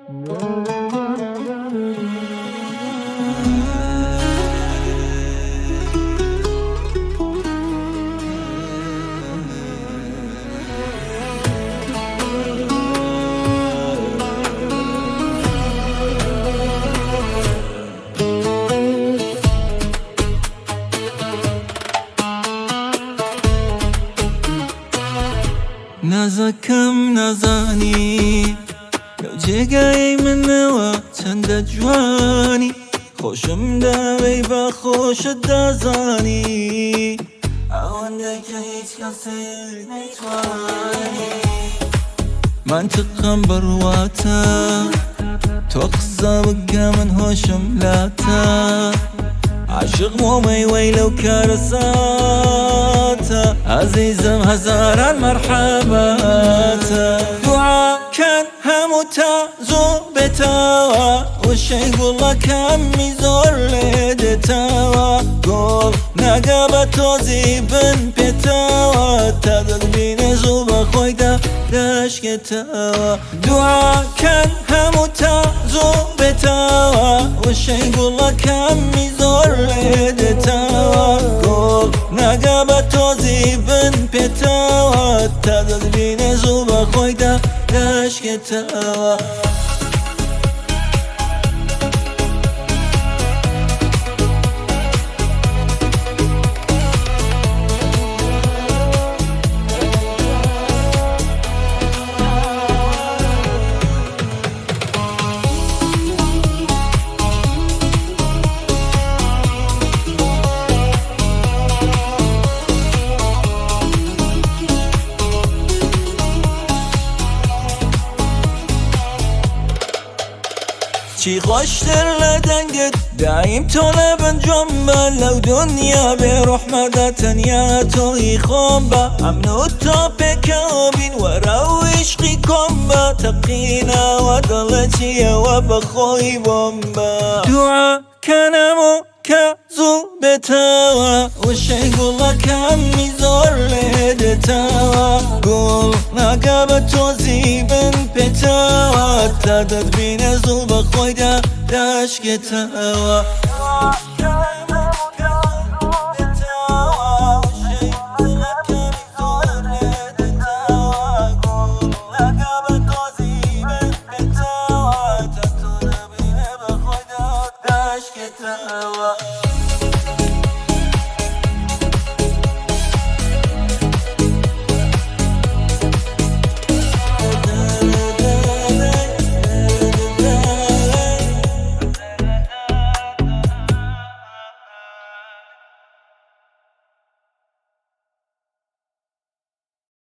نازەکەم نازانی لەو جێگای منەوە چەندە جوانی، خۆشم داوەی بە خۆشت دازانی، ئەوەندە کە هیچ کەسێک نەیتوانی. منطقم بڕواتە تۆ قسە بکە من هۆشم لاتە، عاشق مۆمەی لەو کارەساتە، عەزیزم هەزاران مەرحەباتە. دوعاکەن هەموو تا زوو بێتەوە، وشەی گوڵەکەمی زۆر لێ دێتەوە، گوڵ ناگە بە تۆزی بن پێتەوە، تا دەتبینێ زوو بە خۆیدا دەشکێتەوە. دوعاکەن هەموو تا زوو بێتەوە، وشەی گوڵەکەمی زۆر لێ دێتەوە، گوڵ ناگە بە تۆزی بن پێتەوە، تا دەتبینێ زوو بە خۆیدا دەشکێتەوە. چی خۆشتر لە دەنگت دایم تۆ لە بنجۆم بە، لەو دنیا بێ ڕۆحمەدا تەنیا تۆی خۆم بە، ئەمن و تۆ پێکەوە بین وەرە و عیشقی کۆم بە، تەقینەوە دڵە چییەوە بە خۆی بۆمبە. دوعاکەنەم و کە زوو بێتەوە، وشەی گوڵەکەمی زۆر لێ دێتەوە، گوڵ ناگە بە تۆزی بن پێتەوە، تا دەتبینێ زوو بە خۆیدا دەشکێتەوە.